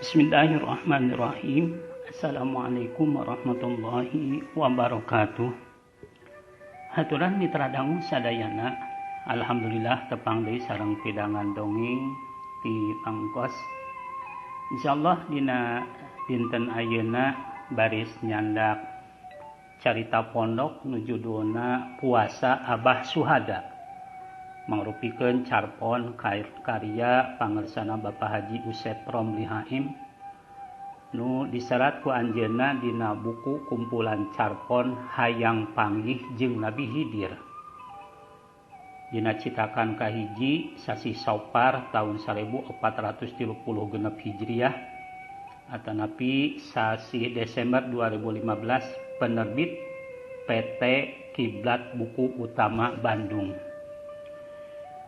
Bismillahirrahmanirrahim. Assalamualaikum warahmatullahi wabarakatuh. Haturan mitra dangu sadayana, alhamdulillah tepang deui sareng pidangan dongeng di Pangkos. Insyaallah dina dinten ayeuna baris nyandak carita pondok nu judulna Puasa Abah Suhada. Mangrupikeun carpon karya pangersana Bapak Haji Usep Romli Haim nu diserat ku anjeunna dina buku kumpulan carpon Hayang Panggih jeung Nabi Khidir. Dina citakan kahiji sasih Sopar tahun 1436 Hijriah atanapi sasih Desember 2015, penerbit PT Kiblat Buku Utama Bandung.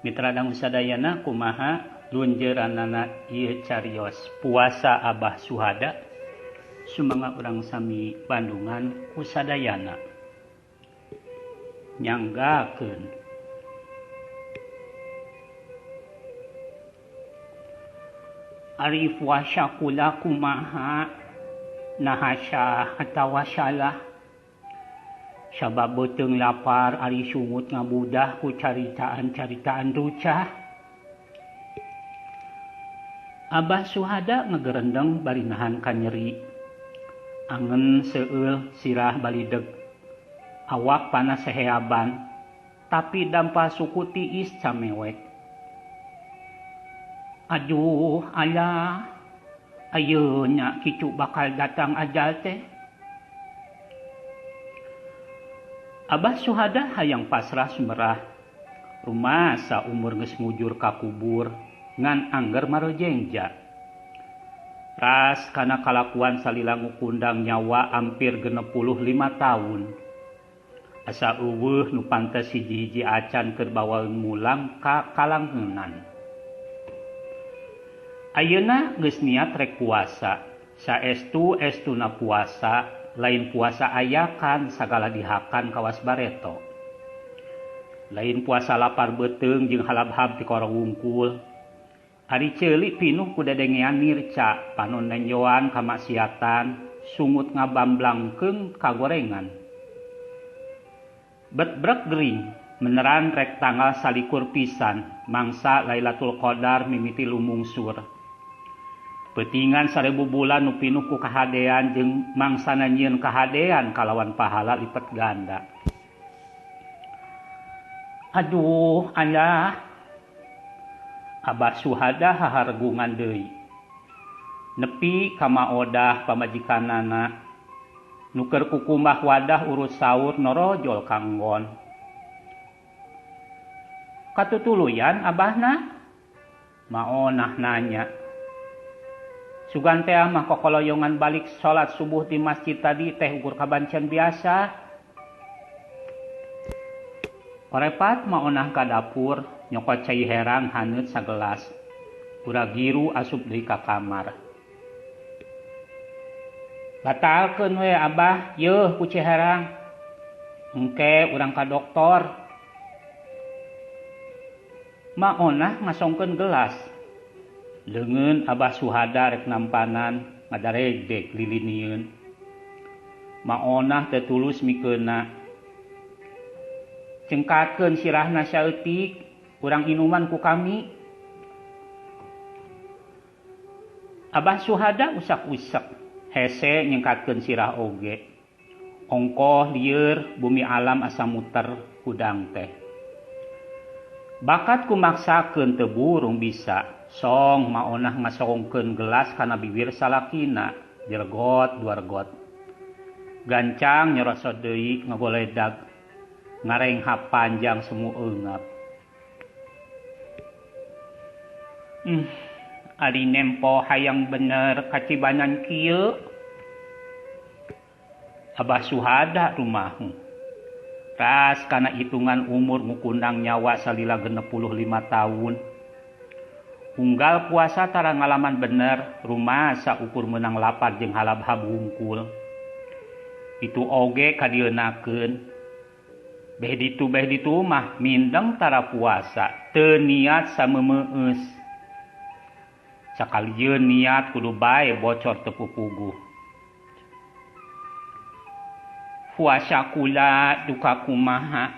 Mitra dangu sadayana, kumaha lunjeuranana ieu carios Puasa Abah Suhada? Sumangga urang sami bandungan ku sadayana. Nyanggakeun. Ari puasa kula kumaha, naha syah atawa salah? Sabab beuteung lapar ari sungut ngabudah ku caritaan-caritaan rucah. Abah Suhada ngegerendeng bari nahan kanyeri. Angen seueul sirah balideg. Awak panas seheaban, tapi dampal suku tiis camewek. Aduh, alah, ayeuna kitu bakal datang ajal teh. Abah Suhada hayang pasrah sumerah. Rumasa umur geus mujur ka kubur, ngan angger marojengja. Ras kana kalakuan salila ngukundang nyawa hampir 65 tahun. Asa euweuh nu pantes hiji-hiji acan keur bawaeun mulang ka kalangeunan. Ayeuna geus niat rek puasa. Saestu-estuna puasa, lain puasa ayakan sagala dihakan kawas bareto. Lain puasa lapar beuteung jeung halabhab ti korong wungkul. Ari ceuli pinuh ku dedengean nirca, panon nenjoan kamaksiatan, sungut ngabamblangkeun kagorengan. Bet brek gering, meneran rek tanggal 21 pisan, mangsa Lailatul Qadar mimiti lumungsur. Petingan 1000 bulan nu pinuh ku kahadean jeung mangsana nyieun kahadean kalawan pahala lipet ganda. Aduh, alah. Abah Suhada hahargungan deui. Nepi ka maodah pamajikanana. Nu keur kukumbah wadah urus saur norojol kanggon. Katutuluyan abahna? Maonah nanya. Sugan teh mah kokoloyongan balik salat subuh di masjid tadi teh ukur kabancen biasa. Korepat maonah ka dapur nyokot cai herang haneut sagelas. Pura giru asup deui ka kamar. Batalkeun we abah, yeuh ku cai herang. Engke urang ka doktor. Maonah ngasongkeun gelas. Leungeun Abah Suhada rek nampanan ngadaregdeg lilinieun. Maonah teu tulus mikeunna. Cengkatkeun sirahna saeutik, urang inuman ku kami. Abah Suhada usak-usek, hese nyengkatkeun sirah oge. Ongkoh lieur bumi alam asa muter hudang teh. Bakat kumaksakeun teu burung bisa. Song maonah ngasongkeun gelas kana bibir salakina, jergot dua regot. Gancang nyerosot deui ngagoledag, ngarenghap panjang semu eungap. Ari nempo hayang bener kacibanan kieu. Abah Suhada rumahu. Ras kana hitungan umur ngukundang nyawa salila 65 tahun. Unggal puasa tara ngalaman bener, rumasa ukur menang lapar jeung halabhab wungkul. Itu oge kadieunakeun. Beh ditu mah mindeng tara puasa, teu niat sameumeus. Sakalieun niat kudu bae bocor teu pupuguh. Puasa kula duka kumaha.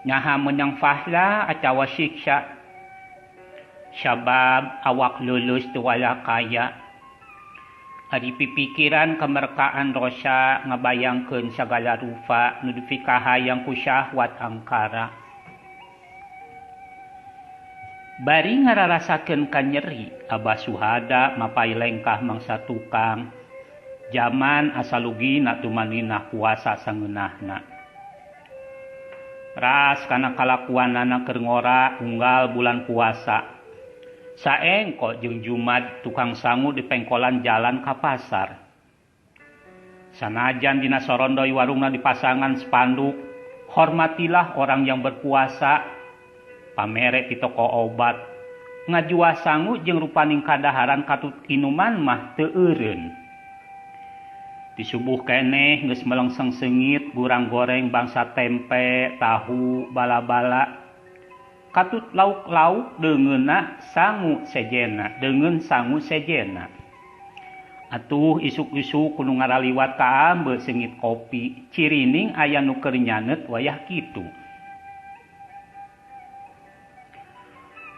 Nyaha meunang fahla atawa siksa. Sabab awak lulus teu wala kaya. Ari pipikiran kamerkaan rosa ngabayangkeun sagala rupa nu dipikahayang ku syahwat angkara. Bari ngararasakeun kanyeri, Abah Suhada mapay lengkah mangsa tukang. Jaman asalugina tumaninah puasa sangeunahna. Ras kana kalakuanana keur ngora unggal bulan puasa. Saengko jeung Jumad tukang sangu di pengkolan jalan ka pasar. Sanajan dina sorondoy warungna dipasangan spanduk, hormatilah orang yang berpuasa. Pamere di toko obat ngajua sangu jeung rupaning kadaharan katut inuman mah teu eureun. Di subuh keneh geus melengseng seungit gurang goreng bangsa tempe, tahu, bala-bala. Katut lauk-lauk deungeunna sangu sejena, deungeun sangu sejena. Atuh isuk-isuk kudu ngaraliwat ka ambe seungit kopi, cirining aya nu keur nyaneut wayah kitu.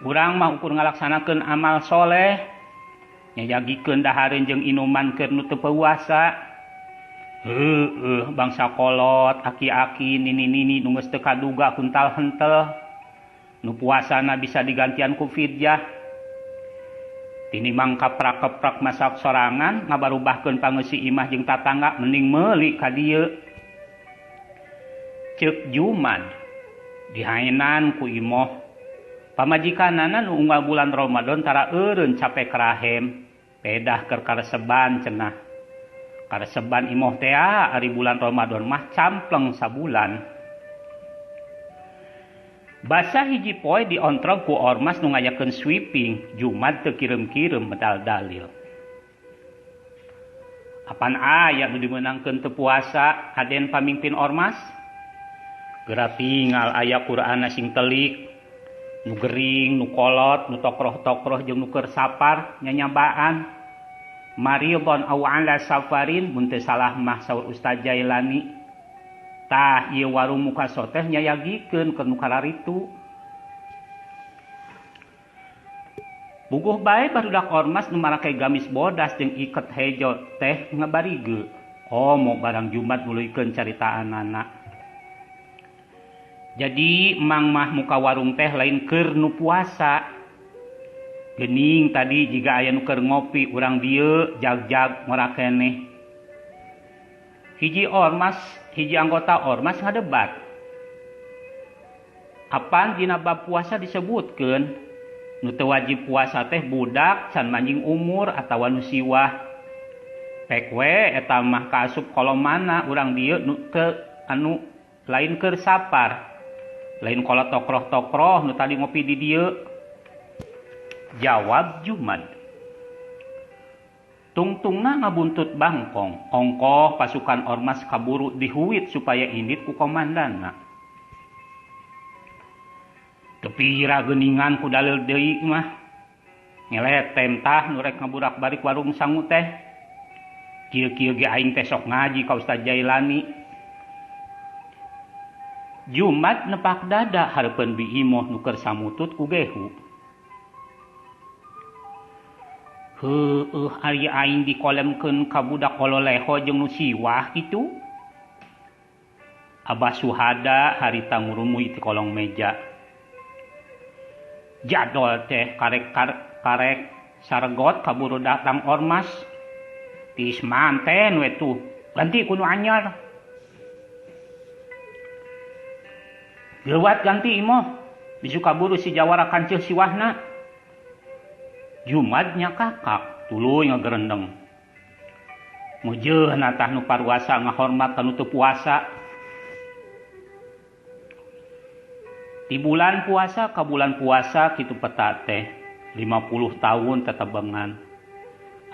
Urang mah ukur ngalaksanakeun amal soleh, nyayagikeun dahareun jeung inuman keur nu teu puasa. Heueuh, bangsa kolot, aki-aki, nini-nini nu geus teu kaduga kuntal hentel. Nu puasana bisa digantian ku fidyah. Tinimang kaprak-keprak masak sorangan ngabarubahkeun pangeusi imah jeung tatangga mending meuli ka dieu. Ceuk Jumad dihaenan ku imoh. Pamajikanana nu unggal bulan Ramadan tara eureun capek rahem, pedah keur kareseban cenah. Kareseban imoh teh ari bulan Ramadan mah campleng sabulan. Basa hiji poe diontrog ku ormas nu ngayakeun sweeping, Jumad teu kireum-kireum medal dalil. Apan aya nu dimeunangkeun teu puasa aden pamimpin ormas? Geura tinggal aya Qur'anna sing telik. Nu gering, nu kolot, nu tokroh-tokroh jeung nu keur sapar nyanyabaan. Maridon aw ala safarin mun teu salah mah saur Ustaz Jailani. Tah ieu warung muka soteh nyayagikeun keur nu kararitu. Buguh bae barudak ormas nu marake gamis bodas jeung iket hejo teh ngabarigeu. Komo barang Jumat nuluykeun caritaanana. Jadi mang mah muka warung teh lain keur nu puasa. Geuning tadi jiga aya nu keur ngopi urang dieu jag-jag ngora keneh. Hiji ormas, hiji anggota ormas ngadebat. Apan dina bab puasa disebutkeun nu teu wajib puasa teh budak can manjing umur atawa nu siwah. Pek we eta mah kaasup kolomana urang dieu nu teu anu lain keur sapar. Lain kolot tokroh-tokroh nu tadi ngopi di dieu. Jawab Jumad. Tungtungna ngabuntut bangkong, ongkoh pasukan ormas kaburu dihuit supaya indit ku komandanna. Tepira geuningan ku dalil deui mah. Ngeletem tah nu rek ngaburak-barik warung sangu teh. Kieu-kieu ge aing teh sok ngaji ka Ustaz Jailani. Jumat nepak dada hareupeun bi imoh nu keur samutut ku gehu. Heueuh ari aing dikolemkeun ka budak ololeho jeung nu siwah kitu. Abah Suhada harita ngurumuy ti kolong meja. Jadol teh karek karek sargot kaburu datang ormas. Tiis manten we tuh, ganti ku nu anyar. Lewat ganti imoh, bisu kaburu si jawara kancil siwahna. Jumadnya kakak, tuluy ngagerendeng. Mujeuhna tah nu paruasa ngahormat ka nu teu puasa. Di bulan puasa ka bulan puasa kitu peta teh, 50 tahun tetebengan.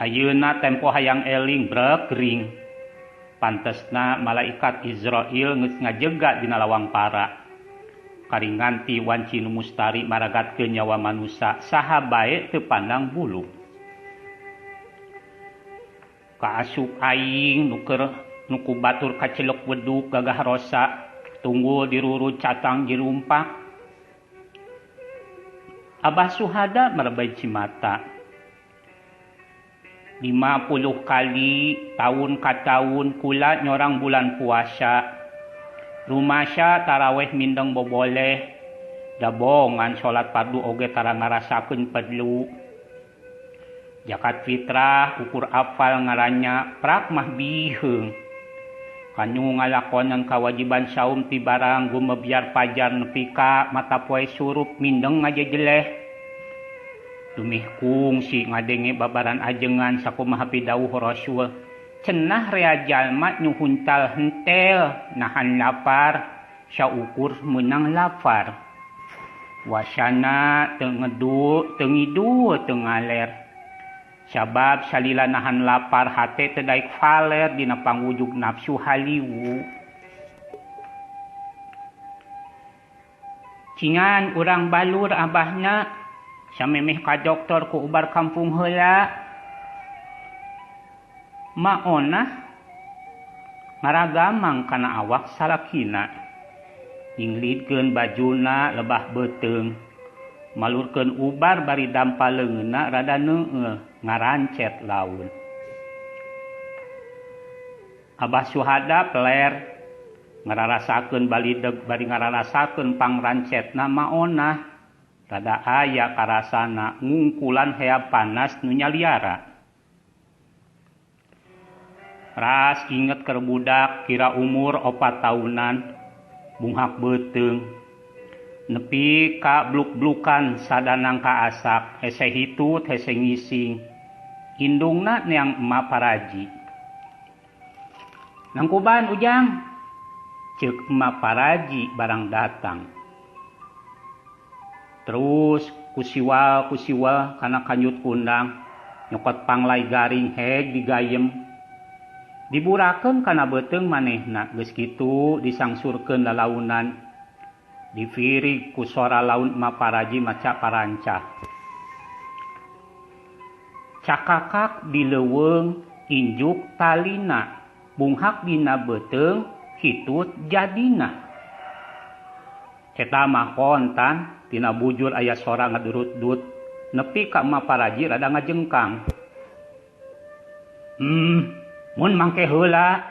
Ayeuna tempo hayang eling brek gering. Pantesna malaikat Israil geus ngajega dina lawang para. Karinganti wanci nu mustari maragatkeun nyawa manusa saha bae teu pandang bulu. Kaasup aing nu keur nu ku batur kacelek weduk gagah rosa tunggul dirurud catang jirumpak. Abah Suhada merebay cimata. 50 kali tahun ka tahun kula nyorang bulan puasa. Rumasa taraweh mindeng boboleh. Dabongan salat fardu oge tara ngarasakeun perlu. Zakat fitrah ukur apal ngarannya prak mah biheung. Kanu ngalakonan kawajiban saum ti barang gumebyar pajar nepi ka mata poe surup mindeng ngajejeleh. Dumih kungsi ngadenge babaran ajengan sakumaha pidawuh Rasul. Cenah rea jalma nu huntal hentel nahan lapar saukur meunang lapar. Wasana teu ngedu teu ngidul teu ngaler. Sabab salila nahan lapar hate teu daek valer dina pangwujud nafsu haliwu. Cingan urang balur abahna samemeh ka dokter ku ubar kampung heula. Maonah ngaragamang kana awak salakina. Inglidkeun bajuna lebah beuteung. Malurkeun ubar bari dampa leungeunna rada neueul ngarancet laun. Abah Suhada peler ngararasakeun balideg bari ngararasakeun pangrancetna maonah rada aya karasana ngungkulan hea panas nu nyaliara. Ras inget keur budak kira umur 4 tahunan bunghak beuteung nepi ka bluk-blukan sadanang ka asak hese hitut hese ngising indungna neang emak paraji. Nangkuban ujang ceuk emak paraji barang datang. Terus kusiwal-kusiwal kana kanyut kundang nyokot panglai garing heg digayem. Diburakeun kana beuteung manehna geus kitu disangsurkeun lalaunan. Difirig ku sora laun emak paraji maca parancah. Cakakak di leuweung injuk talina bunghak dina beuteung hitut jadina. Eta mah kontan tina bujur aya sora ngadurut-dut nepi ka emak paraji rada ngajengkang. Mun mangke heula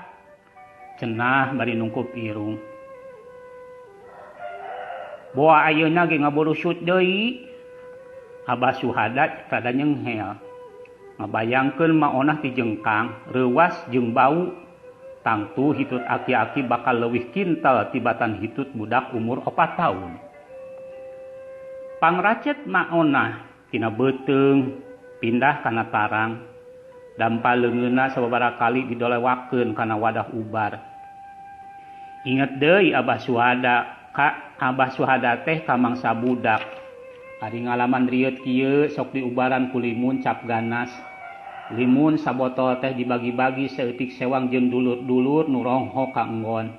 cenah bari nungkup irung. Boa ayeuna ge ngaborusut deui. Abah Suhada rada nyenghel. Ngabayangkeun maonah ti jengkang, reuwas jeung bau. Tangtu hitut aki-aki bakal leuwih kintal tibatan hitut budak umur 4 tahun. Pangracet maonah tina beuteung pindah kana tarang. Dampa leungeunna sababaraha kali didolewakeun kana wadah ubar. Inget deui Abah Suhada ka Abah Suhada teh ka mangsa budak. Ari ngalaman rieut kieu sok diubaran ku limun cap ganas. Limun sabotol teh dibagi-bagi saeutik sewang jeung dulur-dulur nu ronghok ka enggon.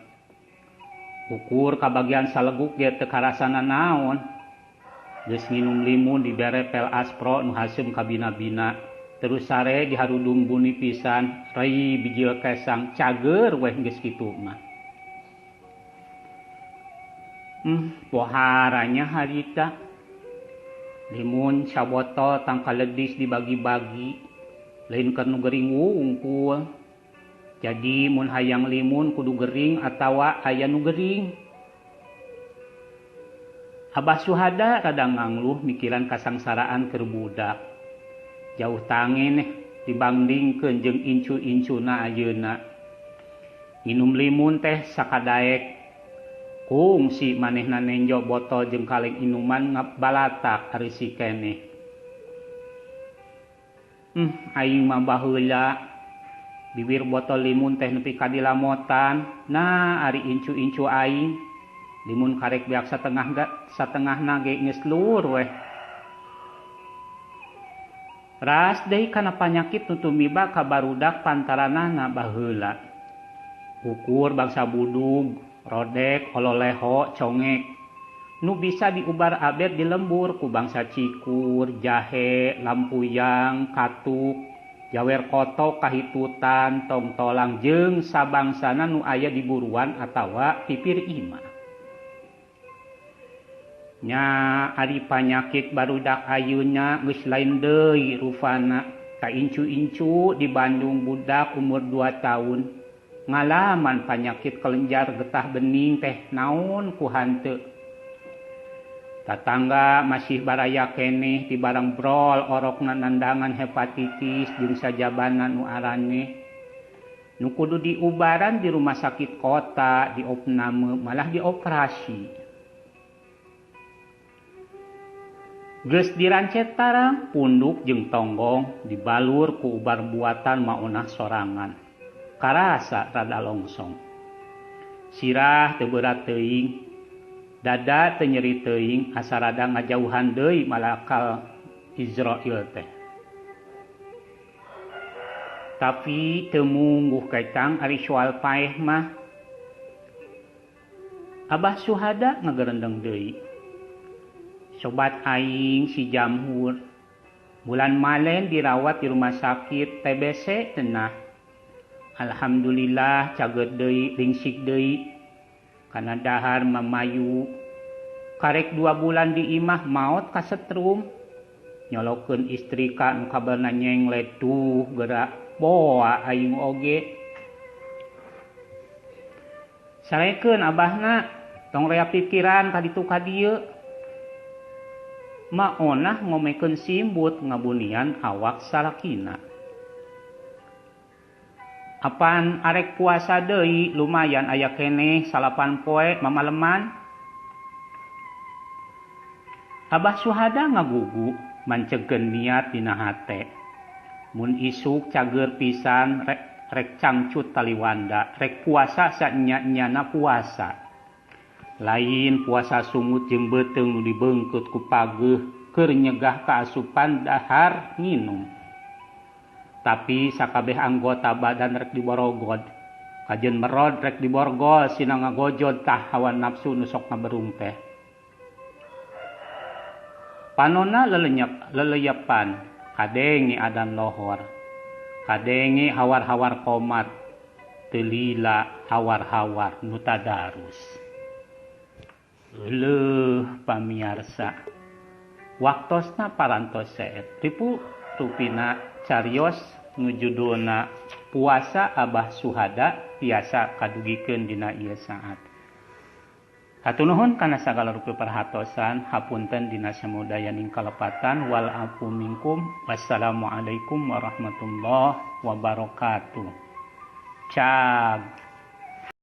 Ukur kabagian saleguk ge teu karasana naon. Geus nginum limun dibere pel aspro nu haseum kabina-bina. Terus sare diharudung buni pisan, rai bijil kesang cager weh geus kitu mah. Poharanya harita. Limun sabotol tangkal ledis dibagi-bagi. Lain keur nu gering wungkul. Jadi mun hayang limun kudu gering atawa aya nu gering. Abah Suhada rada ngangluh mikiran kasangsaraan keur budak. Jauh tangeneh dibandingkeun jeung incu-incuna ayeuna. Nginum limun teh sakadaek. Kungsi manehna nenjo botol jeung kaleng inuman ngabalatak ari si keneh. Aing mah baheula bibir botol limun teh nepi ka dilamotan. Nah, ari incu-incu aing limun karek beak satengahna ge geus luhur weh. Ras deui kana panyakit nu tumiba ka barudak pantaranana baheula. Ukur bangsa budug, rodek, ololeho, congek. Nu bisa diubar abet di lembur ku bangsa cikur, jahe, lampuyang, katuk. Jawer kotok kahitutan tongtolang jeung sabangsana nu aya di buruan atawa pipir imah. Nya ari panyakit barudak ayeuna geus lain deui rupana kaincu-incu di Bandung budak umur 2 tahun ngalaman panyakit kelenjar getah bening teh naon ku hanteu. Tatangga masih baraya keneh di barang brol orokna nandangan hepatitis jeung sajabana nu araneh. Nu kudu diubaran di rumah sakit kota diopname malah dioperasi. Geus dirancet tarang punduk jeung tonggong dibalur ku ubar buatan maonah sorangan. Karasa rada longsong. Sirah teu berat teuing, dada teu nyeri teuing, asa rada ngajauhan deui malakal Israil teh. Tapi teu mungguh kaitang ari soal paeh mah. Abah Suhada ngagerendeng deui. Sobat aing si Jamhur bulan malen dirawat di rumah sakit TBC tenah. Alhamdulillah caget deui lingsik deui kana dahar mamayu. Karek 2 bulan di imah maot kasetrum. Nyolokeun istri ka nu kabarna nyenglet duh gerak boa aing oge. Sarekeun abahna tong rea pikiran ka ditu ka dieu. Maonah ngomekeun simbut ngabunian awak salakina. Apan arek puasa deui lumayan aya keneh 9 poe mamaleman. Abah Suhada ngagugu mancegkeun niat dina hate. Mun isuk cager pisan rek cangcut taliwanda, rek puasa saenya-enyana puasa. Lain puasa sungut jeung beuteung nu dibeungkeut ku pageuh keur nyegah kaasupan dahar nginum. Tapi sakabeh anggota badan rek diborogod, kajen merod rek diborgol sina ngagojod tah hawa nafsu nu sok ngaberung teh. Panona leleyepan, kadenge adan lohor, kadenge hawar-hawar komat, teu lila hawar-hawar nu tadarus. Leuh pamiarsa, waktosna parantos seet ripu rupina carios nu judulna Puasa Abah Suhada tiasa kadugikeun dina ieu saat. Hatur nuhun kana sagala rupi perhatosan, hapunten dina samudayaning kalepatan, wal afu minkum. Wassalamualaikum warahmatullahi wabarakatuh. Cag.